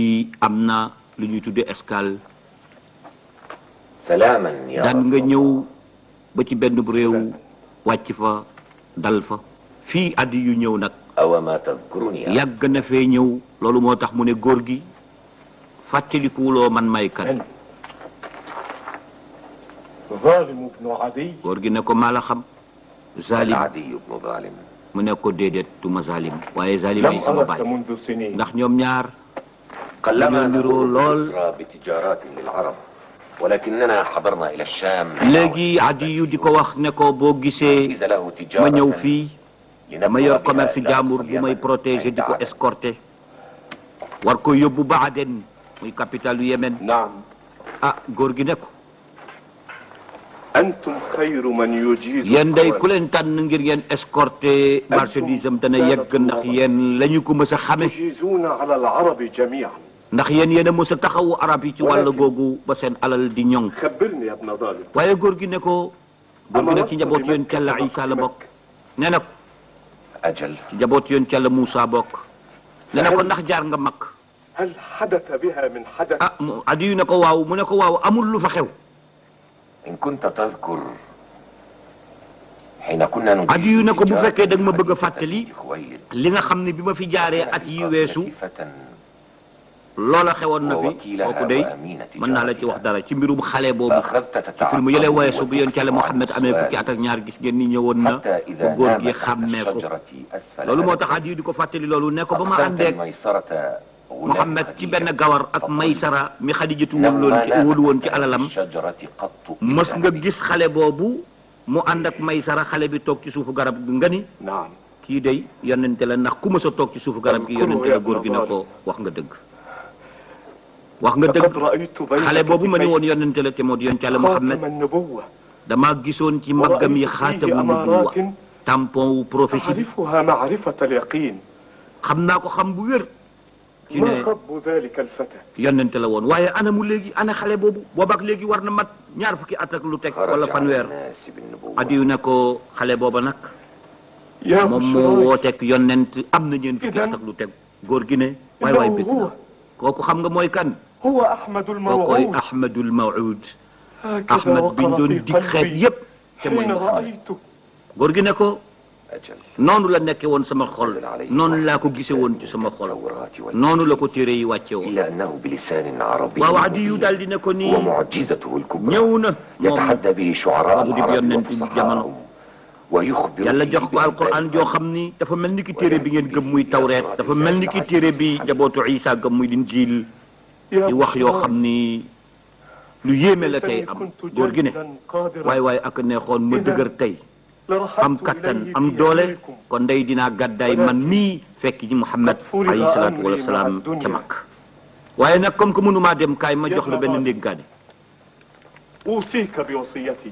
fii am na lu ñuy tudde escale سلاما يا daan nga رسول ñëw الله. ba ci benn réew wàcc fa dal fa fii addi yu ñëw nag أو ما تذكرني يا yàgg na fee ñëw loolu moo tax mu ne góor gi fàttalikuwuloo man may kan ظالم بن عدي góor gi ne ko maa la xam zalim العدي بن ظالم mu ne ko déedéet tuma zalim waaye zalim لم ay sama أرك baay منذ سنين ndax ñoom ñaar قلما نرو نمر لول. ببصرى بتجارات للعرب ولكننا حضرنا إلى الشام léegi addi yu di ko wax ne ko boo gisee إذا له ma تجارة ñëw fii dama yor لنبلغ commerce بها jàmbur إلى bu may أقصى protéger اليمن di ko عند عدن. escorter war ko yóbbu ba Aden muy capitale du Yémen نعم ah góor gi ne ko أنتم خير من يجيز yéen day القوانين. ku leen tànn ngir ngeen escorter marchandise am dana yegg ndax yéen la ñu ko mës a xame تجيزون على العرب جميعا. ndax yéen yéen a mës a taxawu arab yi ci wàll googu ba seen alal di ñoŋ خبرني يا ابن ظالم. waaye góor gi ne ko góor gi nag ci njaboot yoon ci Yàlla Isa la bokk nee na ko أجل ci njaboot yoon ci Yàlla Muusa bokk nee na ko ndax jaar nga mag هل حدث بها من حدث؟ ah mu addi yu ne ko waaw mu ne ko waaw amul lu fa xew إن كنت تذكر حين كنا نجيز addi yu ne ko bu تجارة fekkee da nga ma bëgg a خليفة fàttali بنت خويلد li nga xam ne bi ma fi jaaree at yi weesu خليفة loola xewoon na fi ووكيلها kooku day وأمين mën naa la ci wax تجارتها dara ci mbirum xale boobu فأخذت ci film yële تتعقب weesu bu yoon ci Yàlla وتكف عن Muhammad amee fukki at السؤال ak ñaar gis ngeen ni ñëwoon na حتى ba إذا góor gi نام تحت xàmmee ko الشجرة أسفل loolu moo tax هذا addi yu di ko fàttali loolu ne ko ba ma أقسمت àndeek الميسرة غلام Muhammad ci benn خديجة gawar ak فقل Maysara mi Xadijatu إنه wóolu ما نام woon ci تحت alalam الشجرة قط mës إلا nga نبي. gis xale boobu mu ànd ak Maysara xale bi toog ci suufu garab gi nga ni نعم. kii day yonente la ndax ku mës a toog ci suufu garab gi yonente la góor gi ne ko wax nga dëgg wax nga لقد dëgg رأيت بين xale boobu ma ni woon كتفيه yonente la te moo di yoon ci Yàlla Muhammad خاتم النبوة damaa gisoon ci màggam yi ورأيت فيه xaatamu nubuwa أمارات tampon wu prophétie bi أعرفها معرفة اليقين. xam naa ko xam bu wér ci ما ne خب ذلك الفتى؟ yonente la woon waaye ana mu léegi ana xale boobu boobaak léegi war na mat ñaar fukki at ak lu teg wala خرج على fanweer الناس بالنبوة adiyu ne ko xale booba nag يا moom moo بشراي wooteeg yonent am na ñeen fukki at ak lu teg góor gi ne waay waay bég na kooku xam nga mooy kan هو أحمد kookoy الموعود. Ahmadul Maw'ud هكذا Ahmad biñ وقر doon في dig xeet قلبي yépp te mooy حين Muhammad رأيته. góor gi ne ko أجل noonu la nekke woon sama xol noonu laa ko gise woon ci sama xol التوراة والإنجيل noonu la ko téere yi wàcce woon إلا أنه بلسان عربي waaw adiyu مبين daal di ne ko nii ومعجزته الكبرى ñëw na moom يتحدى به شعراء Abu Dib العرب yonent bi jamono. وفصحاءهم ويخبر yàlla به jox ko alquran joo xam ni dafa mel ni ki téere bi ngeen gëm muy tawreet dafa mel ni ki téere bi njabootu Isa gëm muy linjiil يا di wax yoo بشراي xam ni lu yéeme la tey ليتني am كنت góor gi ne جلدا قادرا waay waay ak neexoon ma dëgër tey am لرحلت kattan إليه am في doole أيديكم. kon day dinaa gàddaay man mii fekk ji Muhammad alayhi salaatu wa salaam ca mag waaye nag comme que mënumaa dem kaay ma jox la benn ndénkaane أوصيك بوصيتي.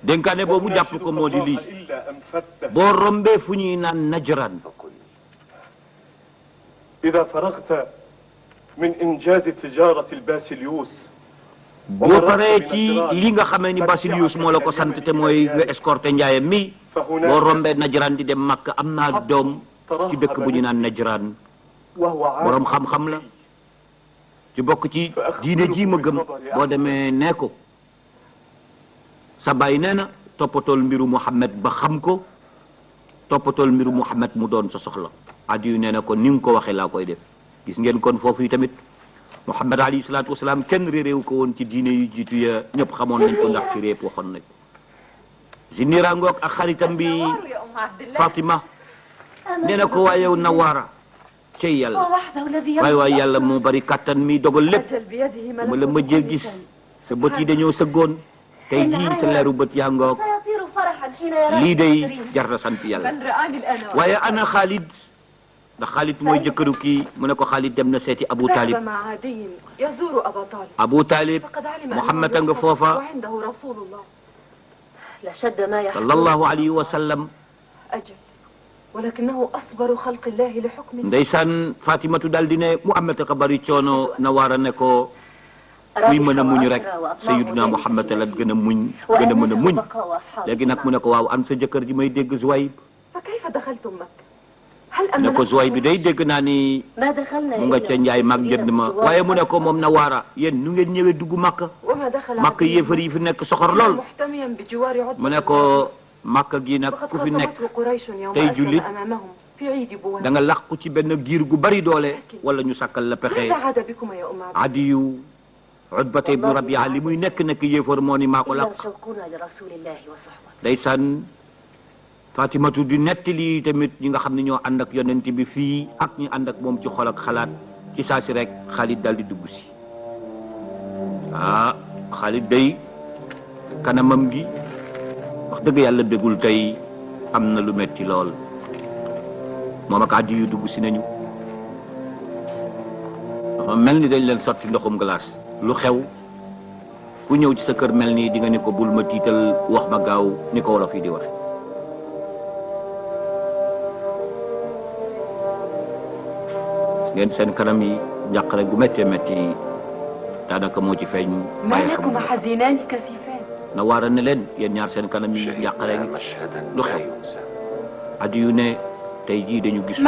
dénkaane boobu jàpp ko moo di lii إلا أن فته. boo rombee fu ñuy naan Najran إذا فرغت من إنجاز تجارة الباسليوس boo paree ci li nga xamee ni Basilius moo la ko sant te mooy nga escorté njaayam mi boo rombee Najran di dem Makka am naa doom ci dëkk bu ñu naan Najran وهو borom عالم xam-xam la ci bokk ci diine ji ma gëm boo demee nee ko sa baay nee na toppatool mbiru Muhammad ba xam ko toppatool mbiru Muhammad mu doon sa soxla adiyu nee na ko ni nga ko waxee laa koy def gis ngeen kon foofu yi tamit Muhammad alayhi salaatu wasalaam kenn réeréew ko woon ci diine yu jiitu ya ñëpp xamoon nañ ko ndax ci réep waxoon nañ ko Zinira ngoog ak xaritam bi Fatima nee na ko waaye yow Nawaara cey yàlla waay waay yàlla moo bari kàttan mi dogal lépp ma la mëjee gis sa bët yi dañoo sëggoon tey jii sa leeru bët yaa ngoog lii day jar na sant yàlla waaye ana Xaalid ndax Xaalid mooy jëkkëru kii mu ne ko Xaalid dem na seeti Abu Talib Abu Talib Muhammad a nga foofa sallallahu alayhi wa sallam ndeysaan Fatimatu daal di ne Muhammad a ko bari coono na war a ne ko kuy mën a muñ rek Sayyiduna Muhammad la gën a muñ gën a mën a muñ léegi nag mu ne ko waaw an sa jëkkër ji may dégg Zuwayb mu ne ko Zuwayb bi day dégg naa ni mu nga ca njaay mag jënd ma waaye mu ne ko moom Nawaara yéen nu ngeen ñëwee dugg Makka Makka yéefar yi fi nekk soxor lool mu ne ko Makka gi nag ku fi nekk tey jullit da nga làqu ci benn giir gu bari doole wala ñu sàkkal la pexe Adiyu Utbata ibnu Rabia li muy nekk yéefar moo ni maa ko làq ndeysaan Fatimatu di nettali tamit ñi nga xam ne ñoo ànd ak yonent bi fii ak ñi ànd ak moom ci xol ak xalaat ci saa si rek Xaalid daal di dugg si Xaalid day kanamam gi wax dëgg yàlla bégul tey am na lu metti lool moom ak Adiyu dugg si nañu dafa mel ni dañ leen sotti ndoxum glace lu xew ku ñëw ci sa kër mel nii di nga ni ko bul ma tiital wax ma gaaw ni ko wolof yi di waxe ngeen seen kanam yi njàqare gu méttee métti daanaka moo ci feeñ bàyyi xam Nawaara ne leen yéen ñaar seen kanam yi njàqare gi lu xew Adiyu ne tey jii dañu gis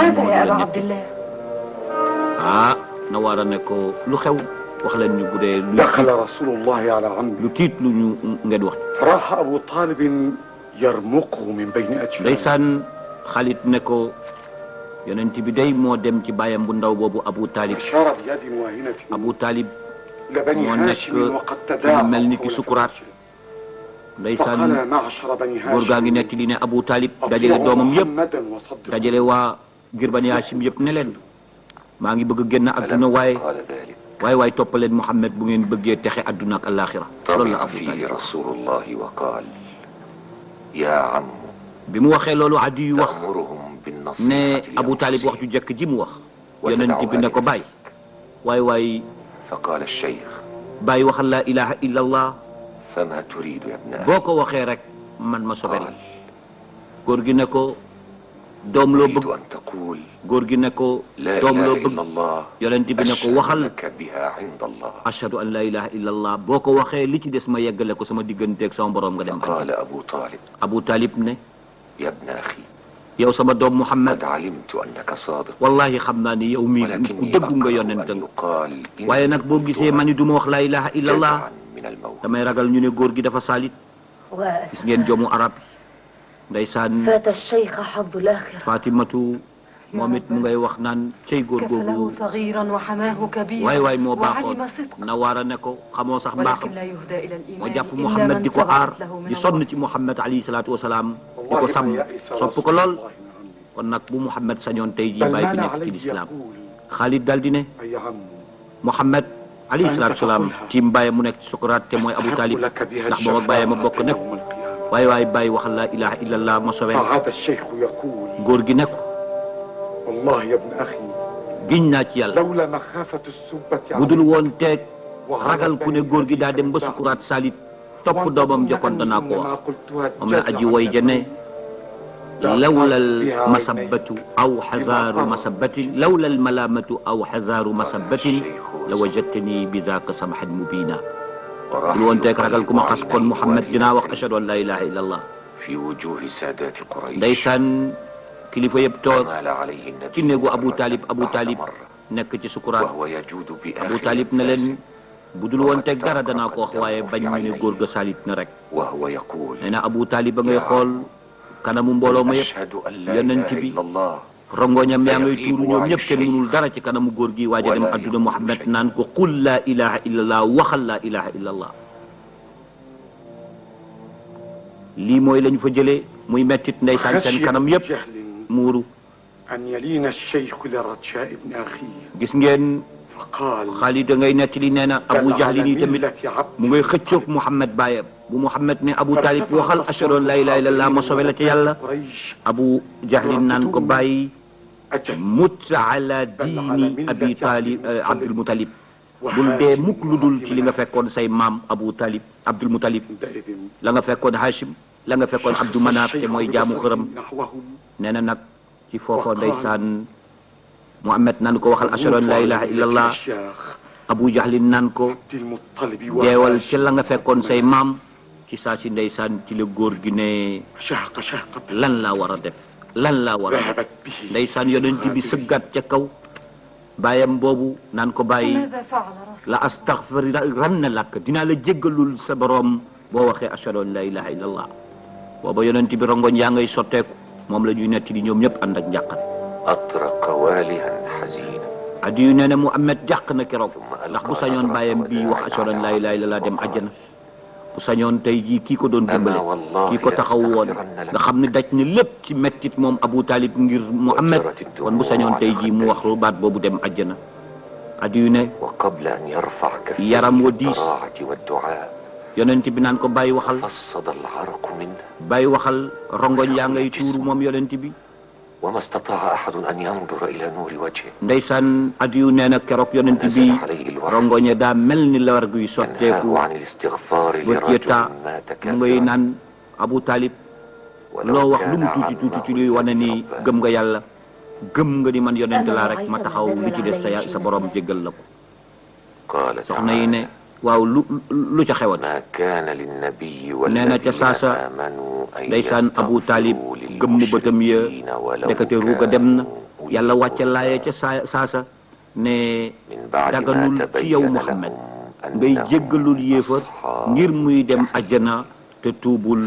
Nawaara ne ko lu xew wax leen ñu bu dee daxala rasulullahi ala ammi lu tiit lu ñu ngeen wax raha Abu Talib yarmuqu min bayni ajfani ndeysaan Xaalid ne ko yonent bi day moo dem ci bàyyam bu ndaw boobu Abu Talib Abu Talib moo nekk ci lu mel ni ki sukuraat ndeysaan góor gaa ngi nekk li ne Abu Talib dajale doomam yëpp dajale waa ngir Bani Hashim yëpp ne leen maa ngi bëgg génn adduna waaye toppaleen Muhammad bu ngeen bëggee texe adduna ak alaxira loolu la Abu Talib rasulullahi wa qaal ya am bi mu waxee loolu Adiyu wax ne Abu Talib wax ju jëkk ji mu wax yonent bi ne ko bàyyi waay fa qaala ash-shaykh bàyyi waxal laa ilaha illa allah fama turidu ya ibna boo ko waxee rek man ma sobel góor gi ne ko doom loo bëgg an taqul góor gi ne ko doom loo bëgg yonent bi ne ko waxal ashhadu an laa ilaha illa allah boo ko waxee li ci des ma yeggale ko sama digganteeg sama borom nga dem qaala Abu Talib ne ya ibna axi yow sama doom Muhammad qad alimtu annaka saadiq wallahi xam naa ni yow mii nit ku dëggu nga yonent nga waaye nag boo gisee ma ni du ma wax laa ilaha illa allah damay ragal ñu ne góor gi dafa saalit gis ngeen joomu arab ndeysaan Fatimatu moom it mu ngay wax naan cey góor googu waay moo baaxoon Nawaara ne ko xamoo sax mbaaxam moo jàpp Muhammad di ko aar di sonn ci Muhammad alayhi salaatu wasalaam di ko sàmm sopp ko lool kon nag bu Muhammad sañoon tey jii bàyyi bi nekk ci lislaam Xaalid daal di ne Muhammad alayhi salaatu wasalaam tiim bàyyi mu nekk ci sukuraat te mooy Abu Talib ndax moom ak bàyyi ma bokk nekk waay bàyyi waxal laa ilaha illa allah ma sobee góor gi nekk wallahi ya ibna axi giñ naa ci yàlla lawla maxaafatu subbati bu dul woon teeg ragal ku ne góor gi daa dem ba sukuraat salit topp doomam jokkoon danaa ko wax moom la aji woy jane lawlal masabatu aw xazaaru masabatin lawlal malaamatu aw xazaaru masabatin la wajadtani bi daaka samhan mubina dul woon teeg ragal ku ma xas kon Muhammad dinaa wax ashhadu an laa ilaha illa allah fi wujuhi saadati Quraysh ndeysaan kilifa yëpp toog ci néegu Abu Talib nekk ci sukuraat Abu Talib ne leen bu dul woon teg dara danaa ko wax waaye bañ ñu ne góor ga salit na rek nee na Abu Talib ba ngay xool kanamu mbooloo ma yëpp yonent bi rongoñam yaa ngay tuuru ñoom ñëpp kenn mënul dara ci kanamu góor gi waaja dem adduna Muhammad naan ko qul laa ilaha illa allah waxal laa ilaha illa allah lii mooy lañu fa jëlee muy mettit ndeysaan seen kanam yëpp muuru an yalina ash-shaykh li rajaa ibn akhi gis ngeen Xaalid da ngay nettali nee na Abu Jahl nii tamit mu ngay xëccoog Muhammad baayam bu Muhammad ne Abu Talib waxal ashhadu an laa ilaaha illallaah ma sobe la ca yàlla Abu Jahl naan ko bàyyi mut ala diini Abi Talib Abdul Mutalib bul dee mukk lu dul ci li nga fekkoon say maam Abu Talib Abdul Mutalib la nga fekkoon Hashim la nga fekkoon Abdu Manaaf te mooy jaamu xërëm nee na nag ci foofa ndeysaan Muhammad naan ko waxal ashhadu an laa ilaaha illallah Abu Jahlin naan ko deewal ci la nga fekkoon say maam ci saa si ndeysaan ci la góor gi ne lan laa war a def lan laa war a ذهبت به ndeysaan yonent bi sëggaat ca kaw baayam boobu naan ko bàyyi ماذا فعل رسول la astaghfiranna lak dinaa la jéggalul sa borom boo waxee ashhadu an la ilaha illallah booba yonent bi rongoñ yaa ngay sotteeku moom la ñuy netti di ñoom ñëpp ànd ak njàqare أطرق والها حزينا addi yu nee na Muhammad jàq na keroog ndax bu sañoon bàyyam bi wax ashhadu an la ilaha illallah dem àjjana bu sañoon tey jii kii ko doon dimbale kii ko taxaw woon nga xam ne daj na lépp ci mettit moom Abu Talib ngir Muhammad kon bu sañoon tey jii mu wax lu baat boobu dem àjjana addi yu ne وقبل أن يرفع كفيه yaram wa diis بالضراعة والدعاء yonent bi naan ko bàyyi waxal فصد العرق منه bàyyi waxal rongoñ yaa ngay tuuru moom yonent bi وما استطاع أحد أن ينظر إلى نور وجهه ndeysaan addi yu nee na keroog yonent bi نزل عليه الوحي rongoñe daa mel ni la war guy ينهاه sotteeku عن الاستغفار bët ya لرجل taa مات mu ngay كافرا naan Abu Talib loo wax lu mu tuuti tuuti ci luy wane ni gëm nga yàlla gëm nga ni man yonent laa rek ma taxaw li ci des sa borom jéggal la ko قال soxna yi ne تعالى waaw lu ca xewat ما كان للنبي nee na ca والذين saasa آمنوا أن ndeysaan Abu Talib يستغفروا gëmm bëtam ya للمشركين ولو ndekete ruuga dem na كانوا yàlla wàcce laaya ca saasa ne من بعد ما daganul ci yow تبين Muhammad لهم ngay أنهم jéggalul yéefar أصحاب ngir muy dem ajjana te tuubul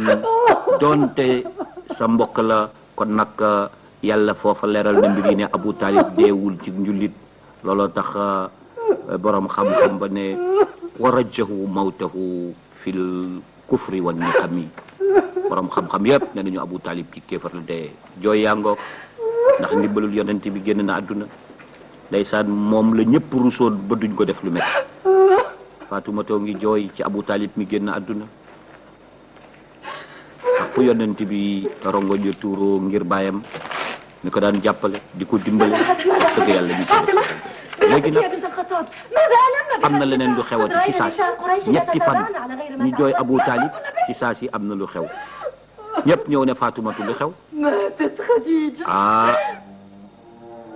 doonte sa mbokk la kon nag yàlla foofa leeral na mbir yi ne Abu Talib deewul ci njullit looloo tax borom xam-xam ba ne warajjahu mawtahu fil kufri wan niqami borom xam-xam yëpp ne nañu Abu Talib ci kéefar la dee jooy yangook ndax ndimbalul yonent bi génn na àdduna ndeysaan moom la ñëpp rusoon ba duñ ko def lu métti Faatumata ngi jooy ci Abu Talib mi génn àdduna ak fu yonent bi rongoñ ya tuuroo ngir baayam ni ko daan jàppale di ko dimbale dëgg yàlla ñu ci léegi nag am na leneen lu xewati ci saasi ñetti fan ñu jooy Abu Talib ci saasi am na lu xew ñëpp ñëw ne Faatumatu lu xew ماتت خديجة ah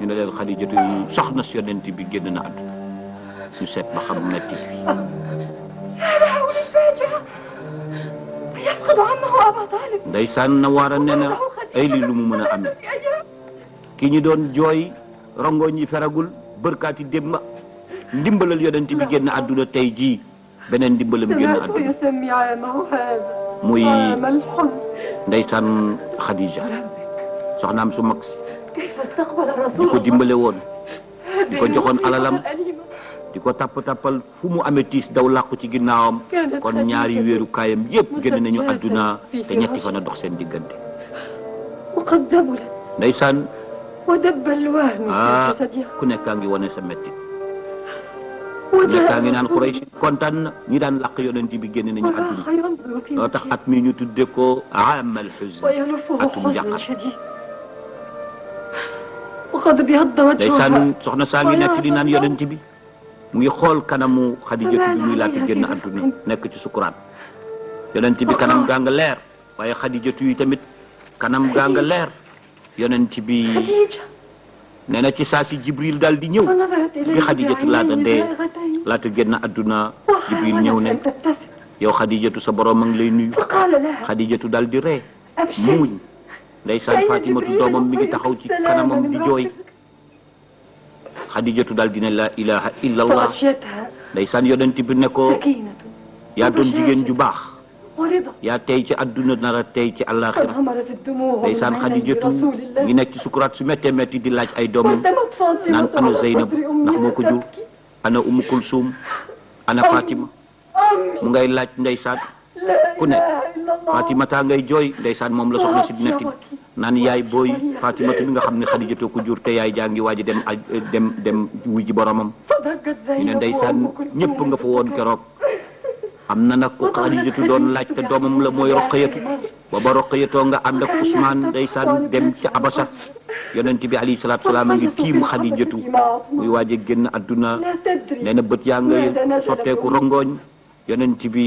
ñu ne leen Xadijatu soxna si yonent bi génn na àdduna ñu seet ba xam metti bi هول الفاجعة يفقد عمه أبا طالب ndeysaan na war a ne na ay lii lu mu mën a amee ki ñu doon jooy rongoñ yi feragul bërkaati démb ndimbalal yonent bi génn àdduna tey jii beneen ndimbalam génn سمعته àdduna يسمي عامه هذا muy عام الحزن ndeysaan Xadija soxnaam su mag si كيف استقبل di رسول ko الله dimbale woon di ko joxoon المصيبة alalam الأليمة؟ di ko tapp-tappal fu mu amee tiis daw làqu ci ginnaawam kon ñaari wéeru kaayam yépp génn nañu àdduna te ñetti fan a dox seen diggante وقد ذبلت ndeysaan ودب الوهن في ah جسدها ku nekkaa ngi wane sa metti ku nekkaa ngi naan Quraysh kontaan na ñi daan làq yonent bi génn nañu àdduna وراح ينظر في loo tax وجهه at mi ñu tudde ko aamal xusn ويلفه atum حزن njàqare شديد وقد ابيض وجهها ndeysaan soxna saa ngi nekk di naan yonent bi mu ngi xool kanamu Xadijatu bi muy laata génn àdduna nekk ci sukuraat yonent bi kanam gaa nga leer waaye Xadijatu yi tamit kanam gaa nga leer yonent bi خديجة nee na ci saa si Jibril daal di ñëw ونظرت bi إليه Xadijatu laata بعينين dee زائغتين laata génn àdduna Jibril ñëw وحاولت ne أن تبتسم yow Xadijatu sa borom a ngi lay nuyu فقال لها Xadijatu daal di ree أبشري muuñ ndeysaan فإن Fatimatu جبريل doomam mi ngi يقول taxaw ci سلاما kanamam di من jooy ربك. Xadijatu daal di ne la ilaha illallah فغشيتها ndeysaan yonent bi ne ko سكينة yaa doon jigéen ju baax ورضا yaa tey ci àdduna nara tey ci قد àllaaxira همرت الدموع من ndeysaan عيني Xadijatu رسول ngi الله nekk ci sukuraat su méttee métti di laaj ay doomam وانتمت فاطمة naan ana على Zeynab صدر ndax moo أمها ko jur تبكي ana Umu Kulsum ana Fatima أمي mu ngay laaj ndeysaan لا ku ne إله إلا الله Fatimata ngay jooy ndeysaan moom la soxna si di netti naan yaay booy Fatimatu mi nga xam ne Xadijatu ko jur te yaay jaa ngi waaj a dem wuy ji boromam فضجت ñu ne زينب ndeysaan وأم كلثوم ñëpp nga fa woon keroog am na nag ko Xadijatu doon laaj te doomam la mooy Roqayatu booba Roqayatoo nga ànd ak Ousmane ndeysaan dem ca Abasa yonent bi alayhi salaatu salaam a ngi tiim Xadijatu muy waaj a génn àdduna لا تدري nee na bët yaa ngay sotteeku rongoñ yonent bi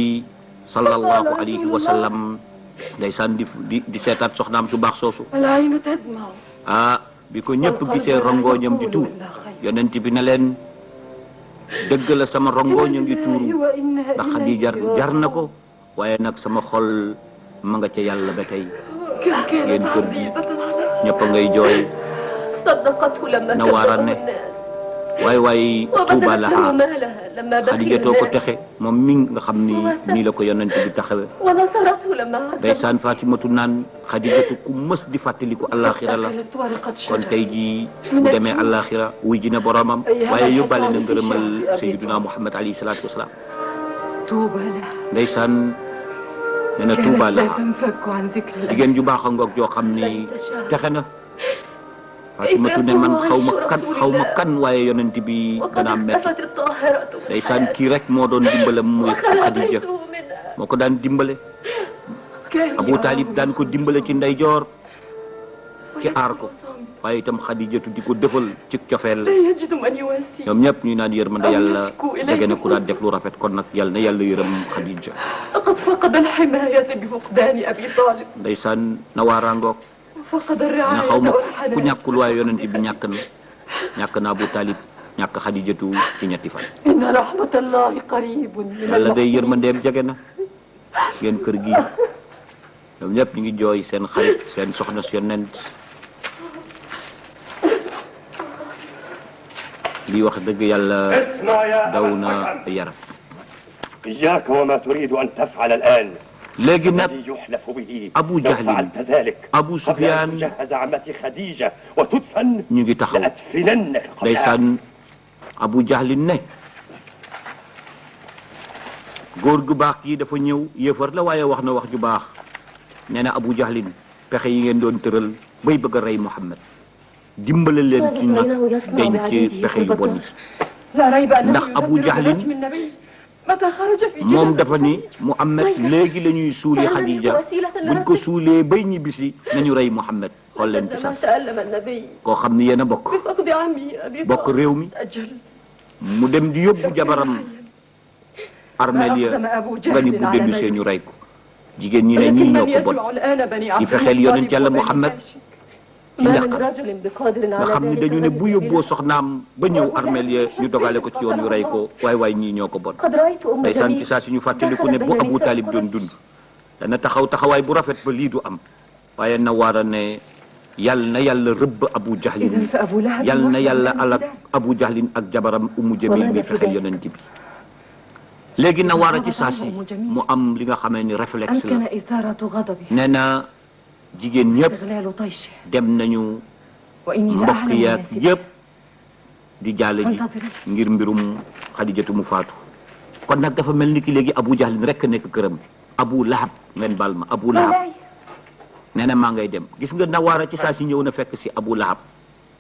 sallallahu alayhi wa sallam ndeysaan di seetaat soxnaam su baax soosu العين تدمع ah bi ko ñëpp gisee rongoñam di tuur yonent bi ne leen dëgg la sama rongoñ a ngi tuuru ndax Xadija jar na ko waaye nag sama xol ma nga ca yàlla ba tey كم كانت yéen kër gi عزيزة علي ñëpp a ngay jooy صدقته لما نوارا كذبه نه. الناس waay waay tuuba وبذلت له laha مالها لما بخل xadijatoo ko الناس texe moom mi nga xam ni nii la ko yonent bi taxawe ونصرته لما عزمت ndeysaan Fatimatu naan xadijatu ku mës di fàttaliku àllaaxira la أكلت ورقة kon شجر tey jii bu demee àllaaxira wuy ji na boromam waaye yóbbaale na ngërëmal sayyiduna Muhammad alayhi salaatu wasalaam طوبى له ndeysaan nee na tuuba كانت لا laha تنفك عن ذكر الله jigéen ju baax a ngoog joo xam ni texe na Fatimatu ne man xaw ma kan waaye yonent bi وقد dana metti اختفت الطاهرة من ndeysaan حياتي kii rek moo doon dimbalam muy Xadija وخلعته منها moo ko daan dimbale كان Abu Talib daan ko dimbale ci ndeyjoor ci ويكون aar ko صامتا. waaye itam Xadijatu di ko defal ci cofeel لا يجد من يواسيه ñoom ñëpp ñu naan yërmande أو yàlla يشكو إليه jege na ku daan def lu rafet kon nag yàlla na yàlla yërëm Xadija لقد فقد الحماية بفقدان أبي طالب ndeysaan na waaraangoog وفقد na الرعاية xaw ma ku والحنان ñàkkul waaye yonent bi ñàkk na Abu Talib ñàkk Xadijatu ci ñetti fan إن رحمة الله قريب من yàlla day المحسنين yërmandeem jege na ngeen kër gi ñoom ñëpp ñu ngi jooy seen xarit seen soxna si yonent lii wax dëgg yàlla اسمع يا daw أبا na الحكم yaram إياك وما تريد أن تفعل الآن léegi nag الذي يحلف به أبو لو جهل فعلت ذلك أبو قبل سفيان أن تجهز عمتي خديجة وتدفن ñu ngi taxaw لأدفننك قبلها ndeysaan Abu Jahlin ne góor gu baax kii dafa ñëw yëfar la waaye wax na wax ju baax nee na Abu Jahlin pexe yi ngeen doon tëral bay bëgg a rey Muhammad dimbale leen ci nag denc pexe yu bon yi لا ريب أنه ndax Abu ينزل Jahlin برجم النبي متى خرج في moom جهة dafa ni Muhammad léegi la ñuy suuli Xadija buñ ko suulee bay ñibbisi nañu rey Muhammad xool leen أشد ci ما saas تألم النبي koo xam ni yéen a bokk بفقد عمي أبي bokk طالب réew mi أجل mu dem di yóbbu jabaram armeel ya أقدم أبو nga ni جهل bu على dellusee ميت ñu rey ko jigéen ñi ne ولكن ñii ñoo من ko bon يتبع الآن بني di عبد fexeel yonent المطلب yàlla وبني Muhammad هاشم ci ما من njàqar رجل بقادر nga على xam ni ذلك dañu ne bu غير yóbboo جبريل. soxnaam ba ñëw armeel ya ñu dogale ko ci yoon yu rey ko waay waay ñii ñoo ko bon قد رأيت أم ndeysaan ci جميل saa si ñu fàttaliku ne bu Abu Talib doon dund dana taxaw taxawaay bu rafet ba lii du am waaye na war a ne yal na yàlla rëbb Abu إذن Jahlin فأبو لهب yal na واحد yàlla من alak الأنبياء. Abu Jahlin ak jabaram Ummu Jamil mi fexeel yonent bi léegi na war a ci saa si mu am li nga xamee ni réflexe la أمكن إثارة غضبه nee na jigéen ñëpp استغلال طيشه dem nañu وإني mbokk لأعلم yaag الناس yëpp di jaale ji فانتظري ngir mbirum Xadijatu mu faatu kon nag dafa mel ni ki léegi Abu Jahlin rekk nekk këram Abu Lahab ngeen baal ma Abu Lahab مولاي nee na maa ngay dem gis nga nawaara ci saa si ñëw na fekk si Abu Lahab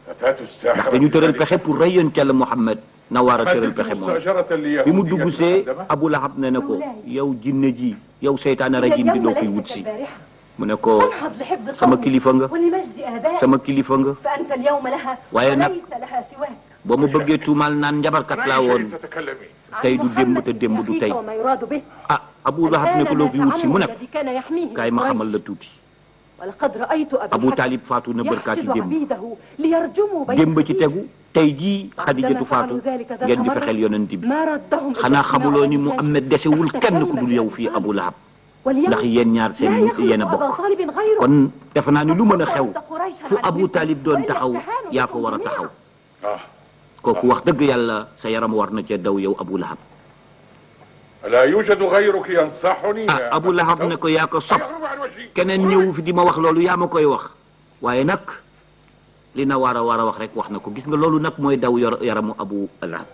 فتاة الساحرة ndax dañu tëral pexe pour rey yonent Yàlla Muhammad nawaara ما tëral زلت pexe moom مستأجرة ليهودية bi mu dugg see مقدمة. Abu Lahab ne na ko yow jinne ji yow seytaane rajim bi doo koy wut si mu ne ko انهض لحفظ sama قومي kilifa nga ولمجد آبائك sama kilifa nga فأنت اليوم لها waaye nag وليس لها سواك ba mu bëggee tuumaal naan njabarkat laa ما woon شئت تتكلمي tey du démb te démb du tey وما يراد به ah Abu Lahab ne ko loo fi wut si mu ne الذي كان يحميه kaay ma xamal la tuuti ولقد رأيت أبا Abu الحكم Talib faatu na barkaati يحشد démb عبيده ليرجموا بين démb ci خديجة. tegu tey jii Xadijatu faatu ngeen di fexeel yonent bi ما ردهم إلا xanaa xamuloo ni اجتماع Muhammad desewul kenn ku dul yow fii Abu Lahab واليوم ndax yéen ñaar seen لا يخلق yéen a أبا bokk طالب غيره kon defe naa ni lu mën a xew وأنت قريشا fu عن Abu مثله. Talib doon وإلا taxaw استهانوا yaa fa بكم war a جميعا. taxaw آه. kooku wax dëgg yàlla sa yaram war na cee daw yow Abu Lahab لا يوجد غيرك ينصحني ah يا Abu أبا Lahab السوء. ne ko yaa ko sob يهرب عن وجهي keneen ñëwu fi di ma wax loolu yaa ma koy wax waaye nag li na war a wax rek wax na ko gis nga loolu nag mooy daw yaramu Abu Lahab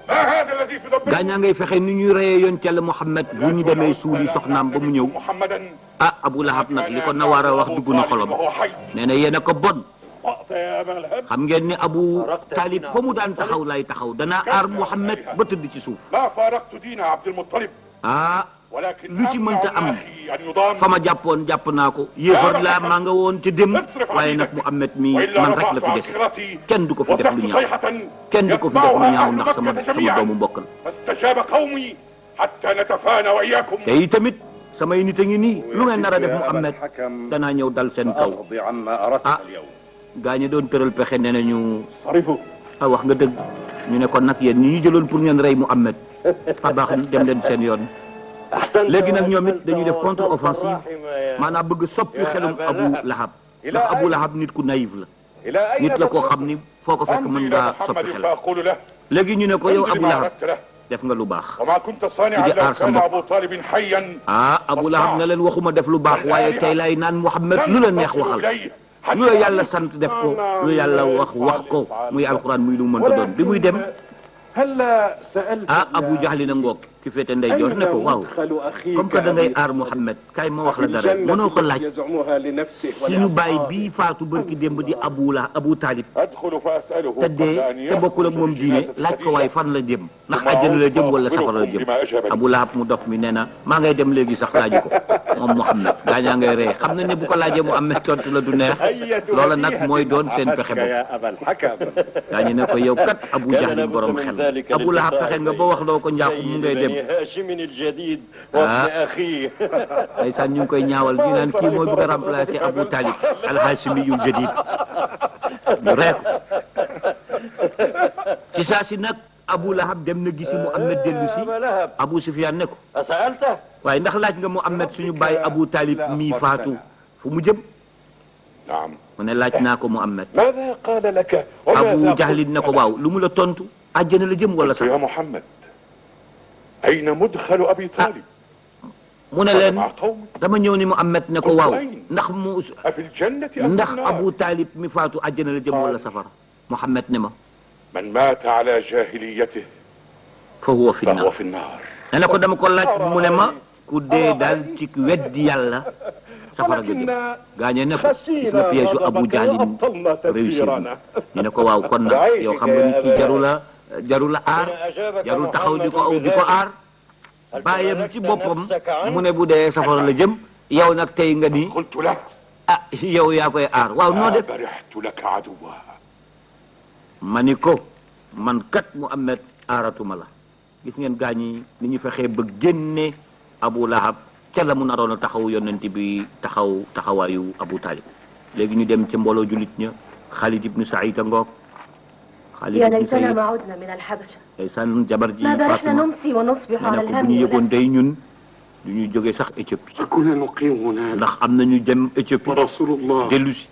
ما هذا الذي في ضبط gaañaa ngay fexe ni ñuy reyee yoon Yàlla Muhammad bu ñu demee suuli soxnaam ba mu ñëw محمدا ah Abu Lahab nag li ko na war a wax dugg na xolam وهو حي nee na yéen a ko bon أخطأت يا أبا الهب xam ngeen ni Abu Talib fa mu daan taxaw lay taxaw danaa aar Muhammad ba tëdd ci suuf ما فارقت دين عبد المطلب ah ولكن lu ci mënta am أخي أن يضام fa ma jàppoon jàpp naa ko yéefar laa maa nga woon ca dem waaye nag Muhammad mi وإلا man rek la رفعت fi عن des صغرتي kenn du ko fi def lu وصحت ñaaw صيحة kenn du ko fi def lu يسمعها ñaaw أهل ndax sama مكة sama جميعا doomu mbokk la فاستجاب قومي حتى نتفانى وإياكم te tamit samay nit a ngi nii lu ngeen nar a def Muhammad danaa ñëw dal seen kaw أقضي عما أردت ah اليوم gaañu doon tëral pexe nee nañu صرفوا ah wax nga dëgg ñu ne kon nag yéen ñi ñu jëloon pour ngeen rey Muhammad a baax dem leen seen yoon léegi nag ñoom it dañuy def contre offensive maanaam bëgg soppi xelum Abu Lahab ndax Abu Lahab nit ku naïf la nit la koo xam ni foo ko fekk mën ngaa soppi xel léegi ñu ne ko yow Abu Lahab def nga lu baax ci di aar sa mbokk Abu Lahab ne leen waxuma def lu baax waaye tey lay naan Muhammad lu la neex waxal lu la yàlla sant def ko lu yàlla wax ko muy alquran muy lu mu mënta doon bi muy dem Abu Jahli na ngoog ki féete ndeyjoor ne ko waaw comme que da ngay aar Muhammad kay ma wax la dara mënoo ko laaj suñu baay bii faatu barki démb di Abu Talib te dee te bokkul ak moom diine laaj ko waaye fan la jëm ndax àjjana la jëm wala safara la jëm Abu Lahab mu dof mi nee na maa ngay dem léegi sax laaju ko moom Muhammad gaañaa ngay ree xam nañ ne bu ko laajee Muhammad tontu la du neex loola nag mooy doon seen pexe bopp gaañu ne ko yow kat Abu Jahli borom xel Abu Lahab fexe nga ba wax loo ko njaaxum mu ngay dem ndeysaan ñu ngi koy ñaawal ñu naan kii mooy bëgg a remplacer Abu Talib al-Hashimiyul jadid ñu rek ci saa si nag Abu Lahab dem na gisi Muhammad dellu si Abu Sufyan ne ko waaye ndax laaj nga Muhammad suñu bàyyi Abu Talib mii faatu fu mu jëm mu ne laaj naa ko Muhammad Abu Jahlin ne ko waaw lu mu la tontu àjjana la jëm wala sax ayna mudxalu Abi Talib mu ne leen dama ñëw ni Muhammad ne ko waaw ndax Abu Talib mi faatu àjjana la jëm wala safara Muhammad ne ma man maata ala jahiliyatihi fa huwa fi nnaar ne na ko dama ko laaj mu ne ma ku dee daal ci weddi yàlla safara nga jëm gaañee ne ko gis nga piège Abu Jahlin réussir ñu ne ko waaw kon nag yow xam nga ni kii jarul aar jarul taxaw di ko aar bàyyam ci boppam mu ne bu dee safara la jëm yow nag tey nga ni yow yaa koy aar waaw noo def ma ni ko man kat Muhammad aaratuma la gis ngeen gaañi ni ñu fexee ba génne Abu Lahab ca la mu naroon a taxaw yonent bi taxawaayu Abu Talib léegi ñu dem ca mbooloo julit ña Khalid ibn Saïd a ngoog يا ليتنا ما عدنا من الحبشة ndeysaan jabar ji ماذا نحن نمسي ونصبح على ne ko bu ñu الهم yëgoon day ñun du ñu jógee sax Éthiopie ndax am nañu dem Éthiopie dellu si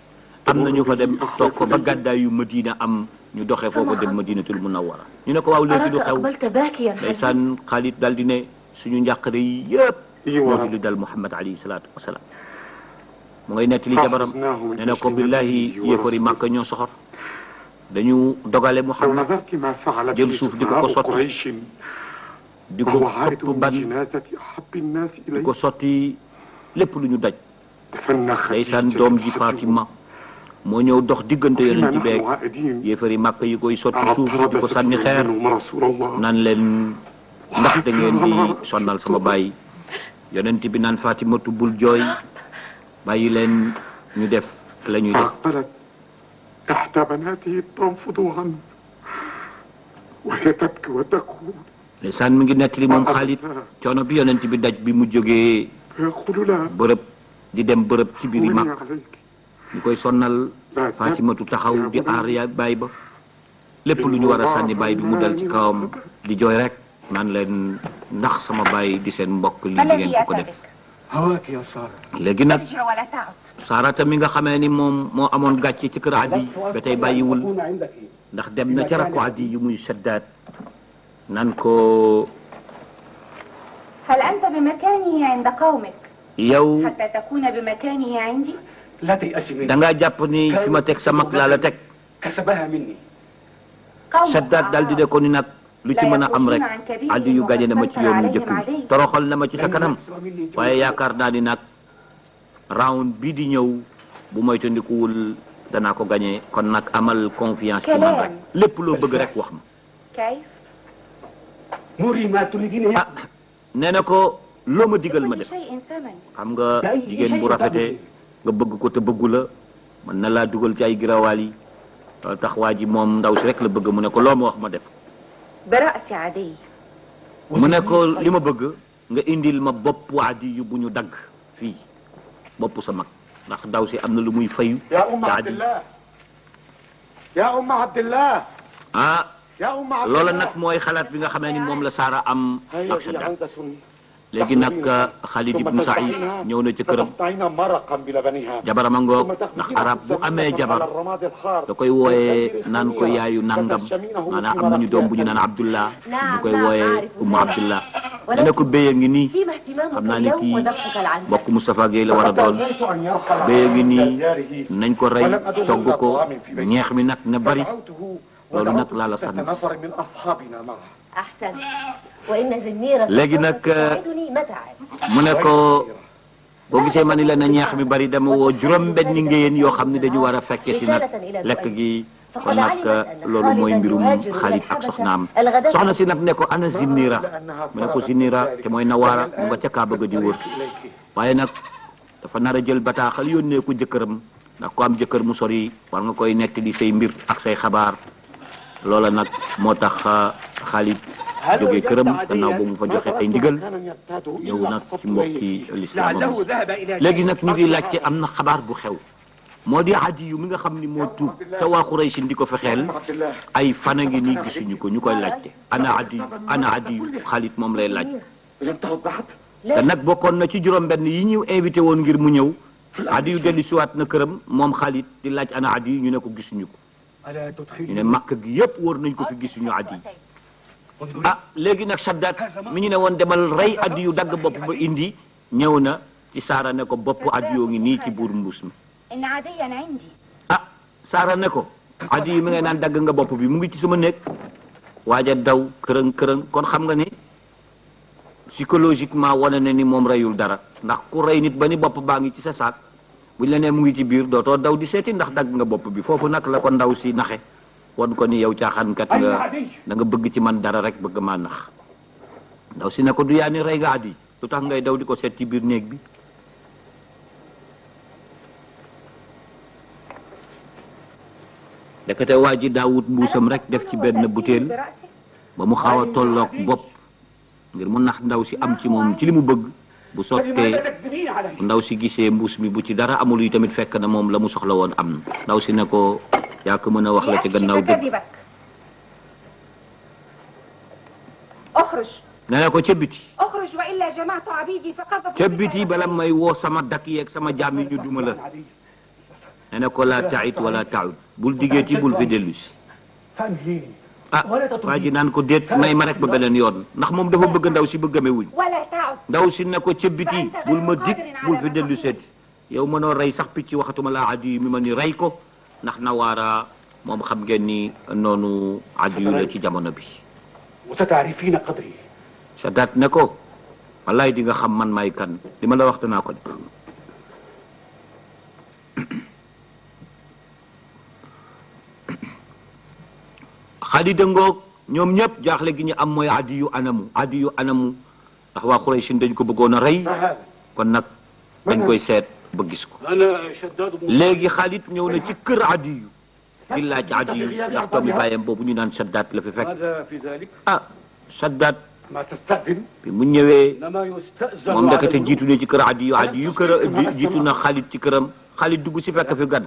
am nañu fa dem toog fa ba gàddaayu Madina am ñu doxee foofu dem Madinatul Munawwara ñu ne ko waaw léegi lu xew أقبلت باكيا ndeysaan Khalid daal di ne suñu njàqare yi yëpp moo di lu dal Muhammad alayhi salaatu wasalaam mu ngay nettali jabaram ne na ko billahi yéefari Màkka ñoo soxor dañu dogale Muhammad jël suuf di ko sotti di ko xëpp ban di ko sotti lépp lu ñu daj ndeysaan doom ji Fatima moo ñëw dox diggante yonent bi ak yéefari Màkka yi koy sotti suuf di ko sànni xeer naan leen ndax da ngeen di sonnal sama baay yonent bi naan Fatimatu bul jooy bàyyi leen ñu def la ñuy def إحدى بناته تنفض عنه وهي تبكي وتقول ndeysaan mi ngi nettali moom Khalid coono bi yonent bi daj bi mu jógee فيقول لها bërëb di dem bërëb ci biir هوني Makka عليك ñu koy sonnal Fatimatu taxaw di aar ya baay ba lépp lu ñu war a sànni baay bi mu dal ci kawam di jooy rek naan leen ndax sama baay di seen mbokk li di ngeen ko def léegi nag Saarata mi nga xamee ni moom moo amoon gàcce ci kër Adi ba tey bàyyiwul ndax dem na ca rakku Adi yu muy Shaddaad naan ko هل أنت بمكانه عند قومك yow حتى تكون بمكانه عندي؟ لا تيأسي مني da ngaa jàpp ni fi ma teg sa mag laa la teg كسبها مني Shaddaad daal di de ko ni nag lu ci mën a am rek Adi yu gañe na ma ci yoon mu njëkk bi toroxal na ma ci sa kanam waaye yaakaar naa ni nag round bii di ñëw bu moytandikuwul danaa ko gañe kon nag amal confiance ci man rek lépp loo bëgg rek wax ma كيف؟ مري ما تريدين ah nee na ko loo ma digal ma كل def شيء ثمن xam nga jigéen bu rafetee nga bëgg ko te bëggu la mën na laa dugal ci ay girawaal yi tax waa ji moom ndaw si rek la bëgg mu ne ko loo ma wax ma def برأس عدي mu ne ko li ma bëgg nga indil ma bopp Adi yu bu ñu dagg fii bopp sa mag ndax ndaw si am na lu muy fayu يا أم ci عبد Adi الله يا أم عبد الله ah يا أم عبد loola الله nag mooy xalaat bi nga xamee ni moom la Saara am ak هيا Shaddaad عنتس léegi nag Khalid ibn Saïd ñëw na ci këram فتصنعين مرقا بلبنها jabaram a ngoog ndax arab bu amee jabar da koy wooyee naan ko yaayu nangam maanaam am nañu doom bu ñu naan Abdullah ñu koy wooyee Ummu Abdullah ne ko béye ngi nii فيما اهتمامك xam naa ni اليوم kii ودفعك العنزة bokk Moustapha Gueye la war a doon béye ngi nii nañ ko rey togg ko ñeex mi nag ne bari loolu nag laa la sant نفر من أصحابنا معه أحسن وإن زنيرة léegi nag تساعدني متى mu ne ko boo gisee ma ni la na ñeex mi bari dama woo juróom-benni ngéyeen yoo xam ne dañu war a fekke si nag lekk gi kon nag loolu mooy mbirum Khalid ak soxnaam soxna si nag ne ko ana Zinira mu ne ko Zinira te mooy Nawaara mu nga ca Kaaba ga di wër waaye nag dafa nar a jël bataaxal yónnee ko jëkkëram ndax ko am jëkkër mu sori war nga koy nekk di say mbir ak say xabaar loola nag moo tax Khalid jógee këram gannaaw ba mu fa joxe ay ndigal ñëw nag ci mbokki lislaam léegi nag ñu ngi laajte am na xabaar bu xew moo di Adi yu mi nga xam ni moo tuub te waa Quraysh di ko fexeel ay fan a ngi nii gisuñu ko ñu koy laajte ana Adi yu Khalid moom lay laaj te nag bokkoon na ci juróom-benn yi ñu invité woon ngir mu ñëw Adi yu dellu siwaat na këram moom Khalid di laaj ana Adi yu ñu ne ko gisuñu ko ñu ne Makka gi yëpp wër nañ ko fi gisuñu Adi ah léegi nag Saddaat mi ñu ne woon demal rey Adi yu dagg bopp ba indi ñëw na ci Saara ne ko bopp Adi yoo ngi nii ci buur mbuus mi إن عاديا عندي ah Saara ne ko Adi yu mi ngay naan dagg nga bopp bi mu ngi ci sama néeg waaja daw kërëng kërëng kon xam nga ni psychologiquement wane na ni moom reyul dara ndax ku rey nit ba ni bopp baa ngi ci sa saak buñ la nee mu ngi ci biir dootoo daw di seeti ndax dagg nga bopp bi foofu nag la ko ndaw si naxe won ko ni yow caaxaankat nga da nga bëgg ci man dara rek bëgg maa nax ndaw si ne ko du yaa ni rey nga Adi lu tax ngay daw di ko seet ci biir néeg bi dekate waa ji daawut mbuusam rek def ci benn butéel ba mu xaw a tolloog bopp ngir mu nax ndaw si am ci moom ci li mu bëgg bu sottee ndaw si gisee mbuus mi bu ci dara amul yi tamit fekk na moom la mu soxla woon am na ndaw si ne ko yaa ko mën a wax la ci gannaaw dëgg اخرج ne na ko ca biti اخرج وإلا جمعت عبيدي فقذفوا ca biti bala may woo sama dakk yeeg sama jaam yi ñu duma la ne na ko laa taxit wala taud bul diggee ci bul fi dellu si ah waa ji naan ko déet may ma rek ba beneen yoon ndax moom dafa bëgg ndaw si bëgg amee wuñ ولا تعد ndaw si ne ko ca biti bul ma dig bul fi dellu seeti yow mënoo rey sax picc waxatuma laa Adi mi ma ni rey ko ndax Nawaara moom xam ngeen ni noonu Adi la ci jamono bi وستعرفين قدري Saddaat ne ko wallaay di nga xam man maay kan li ma la wax danaa ko def Khalid ngoog ñoom ñëpp jaaxle gi ñu am mooy Adi yu anamu ndax waa Quraysh dañ ko bëggoon a rey kon nag dañ koy seet ba gis ko أنا شداد بن léegi Khalid ñëw na ci kër Adi yu di laaj Adi yu ndax doomi bàyyam boobu ñu naan Saddaat la fi fekk ماذا في ذلك؟ ah Saddaat ما تستأذن bi mu ñëwee إنما يستأذن moom ndekete على jiitu ne ci kër Adi yu kër jiitu na Khalid ci këram Khalid dugg si fekk fi gan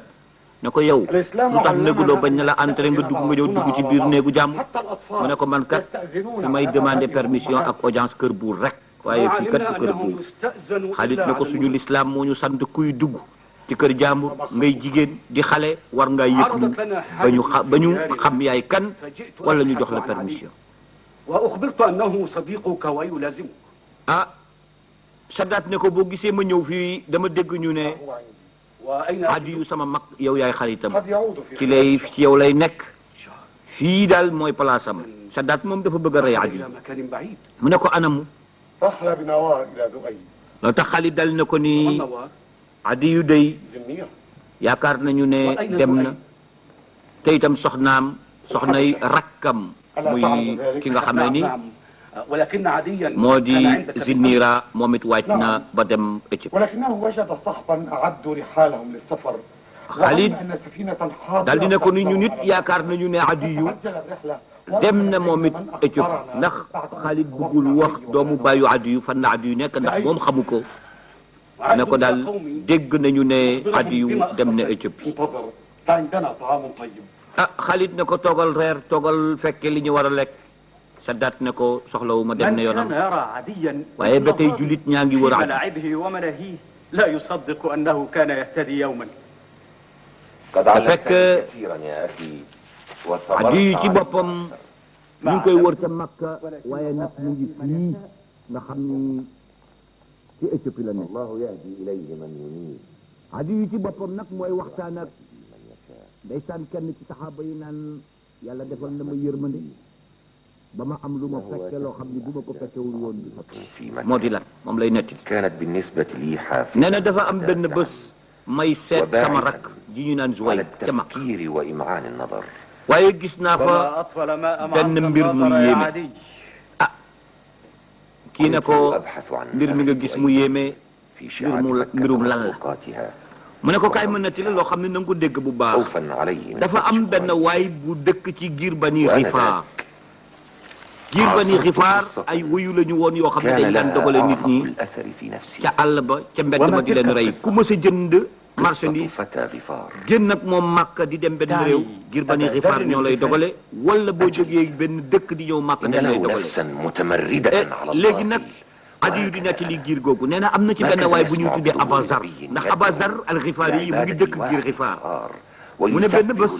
ne ko yow lu tax néguloo bañ na la entré nga dugg nga ñëw dugg ci biir néegu jàmm حتى الأطفال mu ne ko man kat fi may demander permission ak audience kër buur rek waaye fii kat du kër أنه buur يستأذن Khalid إلا ne ko على suñu lislaam moo ñu sant kuy dugg ci kër jàmbur ngay jigéen di xale war ngaa yëglu ba ñu xam yaay kan wala ñu jox la permission وأخبرت أنه صديقك ويلازمك ah Saddaat ne ko boo gisee ma ñëw fii dama dégg ñu ne وأين Adi yu sama mag yow yaay xaritam قد يعود في ci lay ci yow lay nekk fii daal mooy place am Saddaat moom dafa bëgg a rey Adi إلى مكان بعيد mu ne ko anamu رحل بنوار إلى دبي loolu tax Khalid dal ne ko ni والنوار Adi yu day زنير yaakaar nañu ne dem na te itam soxnay rakkam muy ki nga xamee ni نعم ولكن عاديا moo di كان عندك Zinira moom it wàcc na ba dem Éthiopie ولكنه وجد صحبا أعدوا رحالهم للسفر Khalid وظن أن سفينة حاضرة dal di ne ko ni ñu nit yaakaar nañu ne Adi yu عجل الرحلة dem na moom it Éthiopie ndax Khalid bëggul wax doomu bàyyu Adi yu fan la Adi yu nekk ndax moom xamu ko ne ko daal dégg nañu ne Adi yu dem na Éthiopie انتظر فعندنا طعام طيب ah Khalid ne ko toogal reer toogal fekke li ñu war a lekk Saddaat ne ko soxlawu ma dem من na كان yoonam يرى عديا waaye ba tey julit ñaa ngi في wër Adi ملاعبه وملاهيه لا يصدق أنه كان يهتدي يوما. قد علمتني كثيرا يا أخي وصبرت Adi ci على boppam ñu ngi koy wër ca Makka waaye nag mu ngi fii nga xam ni ci Éthiopie la nekk. الله يهدي إليه من ينيب Adi ci boppam nag mooy waxtaan ak ndeysaan kenn ci saxaaba yi naan yàlla defal na ma yërmande ba ma am lu ma fekke loo xam ni bu ma ko fekkewul woon bi في مكة moo di lan moom lay netti كانت بالنسبة لي حافظة nee na dafa am benn bés may seet sama rak ji ñu naan على Zuwayb ca Makka التفكير وإمعان النظر waaye gis naa fa وما أطول ما أمعك benn mbir mu النظر يا yéeme عدي. kii ne كنت ko أبحث عن mbir mi nga gis mu yéeme في شعاب مكة mbirum lan la وطرقاتها mu ne ko kaay mën na ti la loo xam ne na nga ko dégg bu baax خوفا عليه من dafa am فتح benn قريش. waay bu dëkk ci giir Bani وأنا Xifaar ذاك giir Bani عاصرت Xifaar قصة ay wuyu la ñu woon yoo xam ne كان dañ daan لها dogale nit أعمق ñi الأثر في نفسي ca àll ba ca mbedd وما ma di leen تلك rey القصة؟ ku mës a jënd قصة marchandise فتى غفار génn ak moom Màkka di dem benn réew giir Bani Xifaar ñoo lay dogale wala boo jógee benn dëkk di ñëw Màkka إن dañ lay له dogale نفسا متمردة على léegi الله nag Adi yu di nettali giir googu nee na am na ci benn waay bu ñuy tuddee Abazar ndax Abazar al-Xifaari yi mu ngi dëkk giir Xifaar mu ne benn bés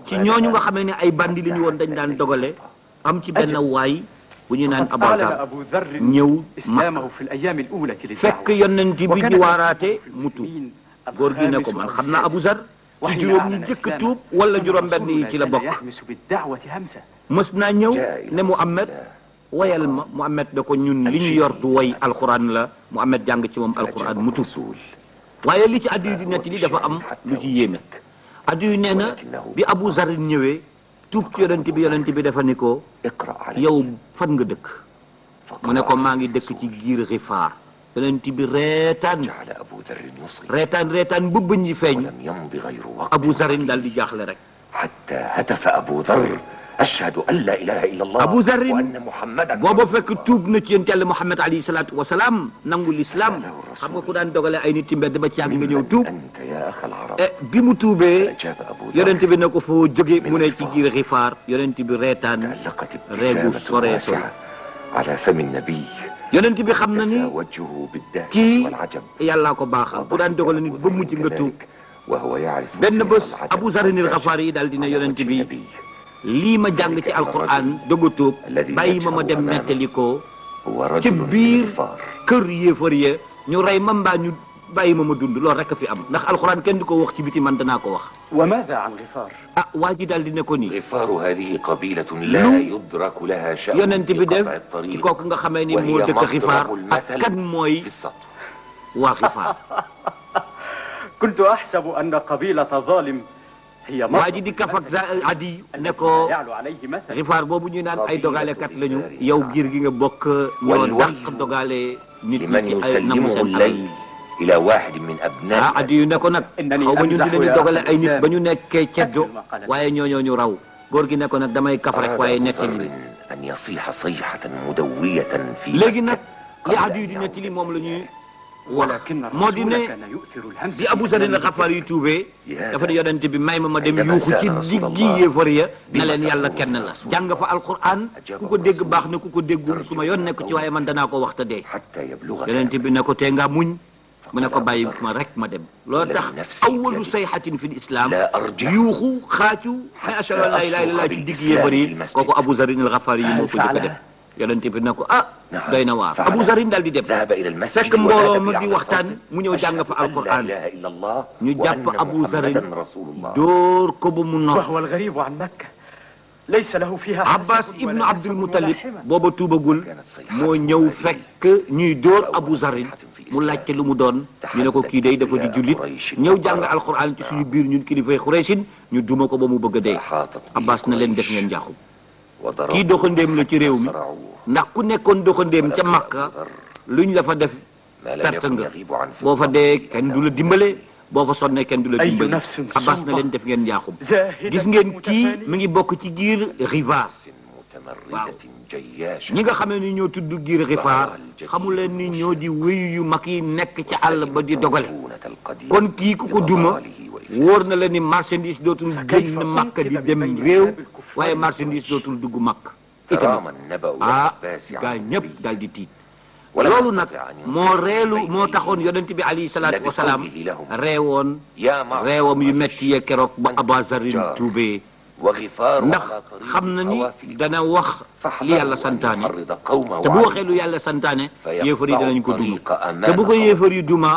ci ñooñu nga xamee ne ay bandi li ñu woon dañ daan dogale am ci benn waay bu ñu naan أعلن Abazar أبو ذر ñëw إسلامه Makka في الأيام الأولى fekk للدعوة. yonent bi di waaraate mu tuub góor gi ne ko man xam naa Abu Zar ci juróom ñi njëkk tuub wala juróom benn yi ci la bokk يهمس بالدعوة همسة. mës naa ñëw ne Muhammad wayal ma Muhammad da ko ñun li ñu yor du way alquran la Muhammad jàng ci moom alquran mu tuub waaye li ci addu yu di netti li dafa am lu ci yéeme addu yu nee na bi Abu Zar ñëwee tuub ci yonent bi dafa ni ko yow fan nga dëkk mu ne ko maa ngi dëkk ci giir Xifaar yonent bi reetaan جعل أبو ذر يصغي reetaan bu bëñ yi feeñ ولم يمض غير وقت Abu Zarin daal di jaaxle rek حتى هتف أبو ذر أشهد أن لا إله إلا الله Abu Zar وأن محمدا booba fekk tuub na ci yonent Yàlla Muhammad alayhi salaatu wasalaam nangu lislaam xam nga ku daan dogale ay nit ci mbedd ba ci yàgg nga ñëw tuub أنت يا أخ العرب bi mu tuubee أجاب أبو ذر yonent bi ne ko foo jóge mu ne ci giir Xifaar yonent bi reetaan تعلقت reegu ابتسامة soree sore واسعة على فم النبي yonent bi xam na ni كسى وجهه بالدهشة kii والعجب yàllaa ko baaxal ku daan dogale nit ba mujj nga tuub وهو يعرف benn سر bés العجب Abu Zarin والدهشة al-Ghafari yi daal dina على yonent وجه bi النبي. lii ma jàng ci alquran dëgg a tuub bàyyi ma dem nettali ko هو ci رجل من biir الغفار kër yéefar ya ñu rey ma mbaa ñu bàyyi ma dund loolu rek a fi am ndax alquran kenn du ko wax ci biti man danaa ko wax وماذا عن غفار؟ waa ji daal di ne ko nii غفار هذه قبيلة لا يدرك لها شأن yonent في bi def قطع ci الطريق kooku nga xamee ni moo وهي dëkk Xifaar مضرب ak kan المثل mooy في السطر waa Xifaar كنت أحسب أن قبيلة ظالم هي waa ji di kaf ak Adi ne ko يعلو عليه مثل. Xifaar boobu ñu naan ay dogalekat lañu yow giir gi nga bokk ñoo dàq dogale nit ñi لمن ci ay namu يسلمه seen alal الليل إلى واحد من أبناء Adi yu ne ko nag xaw ma ñun dinañu dogale ay nit ba ñu nekkee ceddo waaye ñooñoo ñu raw góor gi ne ko nag damay kaf rek waaye أراد nettali أبو ذر أن يصيح صيحة مدوية في léegi nag مكة li قبل Adi yu أن di يعود. nettali moom la ñuy wax ولكن moo di الرسول ne كان يؤثر الهمس bi Abu Zarin al-Ghafari yi tuubee يا dafa ne yonent bi may ma dem عندما yuuxu ci سأل رسول diggi الله yéefar ya ne بما leen yàlla تقول kenn يا la رسول jàng fa alquran ku ko dégg baax na ku ko déggul su ma yoon nekk ci waaye man danaa ko wax te dee حتى يبلغ yonent bi ne ko tee nga muñ mu ne ko bàyyi ma rek ma dem loolu tax awalu sayxatin fi lislaam لا أرجع yuuxu xaacu ne ashhadu an la ilaha illallah ci digg yéefar yi kooku Abu Zarin al-Ghafari yi moo ko jëkk a def yonent bi ne ko ah doy na waar Abu Zarin daal di dem ذهب إلى المسجد fekk mbooloo ونادى ma di بأعلى waxtaan صوته mu ñëw jàng fa أشهد أن لا alquran إله إلا الله ñu jàpp وأن Abu Zarin محمدا رسول الله dóor ko ba mu nox وهو الغريب عن مكة ليس له فيها Abbas حسب ibnu ولا Abdul نسب Muttalib ولا حمى. booba tuubagul moo ñëw fekk ñuy dóor Abu Zarin mu laajte lu mu doon ñu ne ko kii day dafa di jullit ñëw jàng alquran ci suñu biir ñun kilifay Xuraysin ñu duma ko ba mu bëgg a dee أحاطت به Abbas na leen def قريش ngeen njaaxum وضربوا kii doxandéem la ci réew mi وصرعوه ndax ku nekkoon doxandéem ca Makka luñ la fa def ما لم perte يكن nga يغيب عن boo fa dee kenn du la dimbale boo fa sonnee kenn du la أي dimbale نفس Abbas na صمة leen def ngeen njaaxum زاهدة gis ngeen kii متفانية. mi ngi bokk ci giir Xifaar متمردة جياشة ñi nga xamee ni ñoo tudd giir Xifaar xamu leen ni ñoo di wéyu yu mag yi nekk ci àll ba di dogale kon kii ku ko duma wóor na la ni marchandise dootul génn Makka di dem réew waaye marchandise dootul dugg Makka احترام النبوي العباسي gaa عن ñëpp النبي daal di tiit ولم loolu nag يستطع أن moo reelu ينطق moo بين taxoon yonent bi alayhi salaatu wasalaam بقوله لهم reewoon يا معشر reewam yu metti yee keroog ba Aba Zarin tuubee وغفار ndax على طريق xam na ni خوافل dana wax li yàlla santaane te bu waxee lu yàlla santaane yéefar yi danañ ko duma te bu ko yéefar yi duma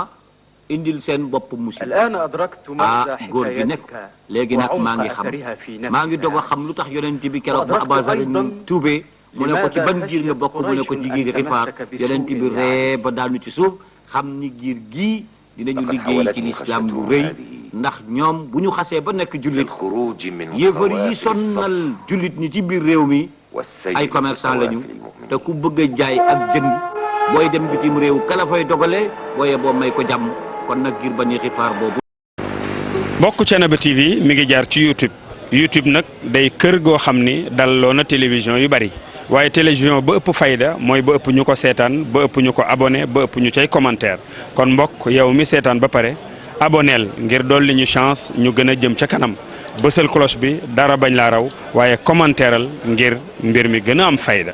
indil seen bopp musiba الآن أدركت مغزى góor gi nekk حكايتك léegi nag maa وعمق ngi xam أثرها في نفسك. maa ngi doog a xam lu tax yonent bi keroog ba Aba Zarin tuubee mu ne ko ci ban giir nga bokk mu ne ko ci giir Xifaar yonent bi ree ba daanu ci suuf xam ni giir gii dinañu liggéey ci lislaam lu rëy ndax ñoom bu ñu xasee ba nekk jullit الخروج من yéefar yi خوافل الصف sonnal jullit ñi ci biir réew mi والسير ay في commerçant lañu خوافل المؤمنين. te ku bëgg a jaay ak jënd booy dem bitim réew kala fay dogale booye boo may ko jàmm kon nag giir Bani Xifaar boobu bokk Thiénaba TV mi ngi jaar ci YouTube nag day kër goo xam ni dalloo na télévision yu bari waaye télévision ba ëpp fayda mooy ba ëpp ñu ko seetaan ba ëpp ñu ko abonné ba ëpp ñu cay commentaire kon mbokk yow mi seetaan ba pare aboneel ngir dolli ñu chance ñu gën a jëm ca kanam bësal cloche bi dara bañ laa raw waaye commentaireal ngir mbir mi gën a am fayda